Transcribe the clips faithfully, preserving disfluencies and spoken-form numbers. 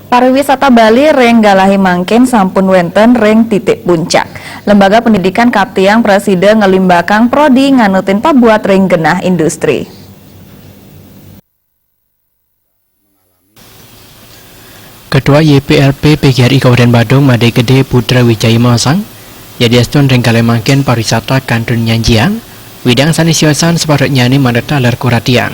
Pariwisata Bali ring galahe mangkin sampun wenten ring titik puncak. Lembaga Pendidikan Kaptiang prasida ngelimbakang prodi nganutin pabuat ring genah industri. Ketua Y P L P P G R I Kabupaten Badung, Made Gede Putra Wijaya maosang, yadiastun ring galahe mangkin pariwisata kantun nyanjiang, widang sane siosan sapatutnyane mangda taler kuratiang.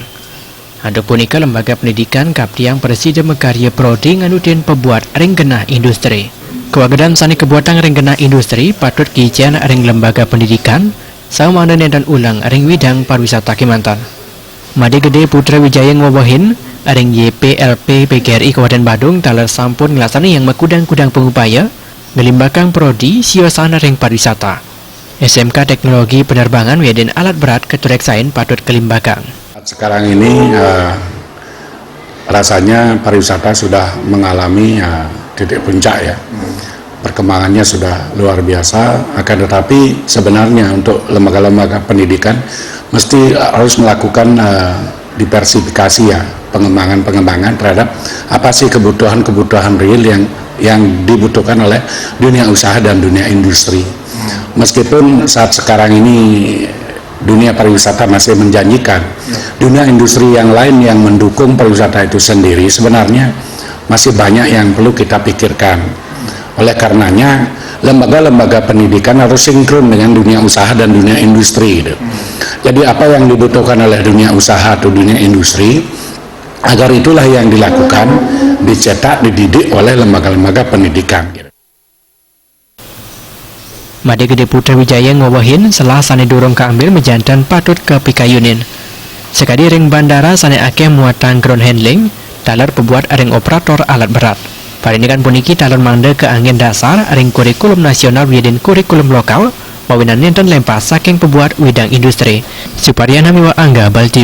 Antuk punika, Lembaga Pendidikan Kaptiang prasida makarya prodi nganutin pabuat ring genah industri. Kawagedan sane kabuatang ring genah industri patut kicenan ring lembaga pendidikan, samangda nenten ulang ring widang pariwisata kemanten. Made Gede Putra Wijaya ngwewehin, ring Y P L P P G R I Kabupaten Badung taler sampun nglaksanayang makudang-kudang pangupaya, nglimbakang prodi siosan ring pariwisata. S M K Teknologi Penerbangan wiadin alat berat katureksain patut kalimbakang. Sekarang ini, eh, rasanya pariwisata sudah mengalami, eh, titik puncak, ya. Perkembangannya sudah luar biasa, akan tetapi sebenarnya untuk lembaga-lembaga pendidikan mesti harus melakukan, eh, diversifikasi, ya, pengembangan-pengembangan terhadap apa sih kebutuhan-kebutuhan real yang, yang dibutuhkan oleh dunia usaha dan dunia industri. Meskipun saat sekarang ini dunia pariwisata masih menjanjikan, dunia industri yang lain yang mendukung pariwisata itu sendiri sebenarnya masih banyak yang perlu kita pikirkan. Oleh karenanya, lembaga-lembaga pendidikan harus sinkron dengan dunia usaha dan dunia industri, gitu. Jadi, apa yang dibutuhkan oleh dunia usaha atau dunia industri, agar itulah yang dilakukan, dicetak, dididik oleh lembaga-lembaga pendidikan, gitu. Made Gede Putra Wijaya ngwewehin selah sane durung kaambil majanten patut kapikayunin. Sakadi ring bandara sane akeh muatang ground handling, taler pabuat ring operator alat berat. Parindikan puniki taler mangda kaanggen dasar ring kurikulum nasional wiadin kurikulum lokal, mawinan nenten lempas saking pabuat widang industri. Suparyanha miwah Angga, Bali T V.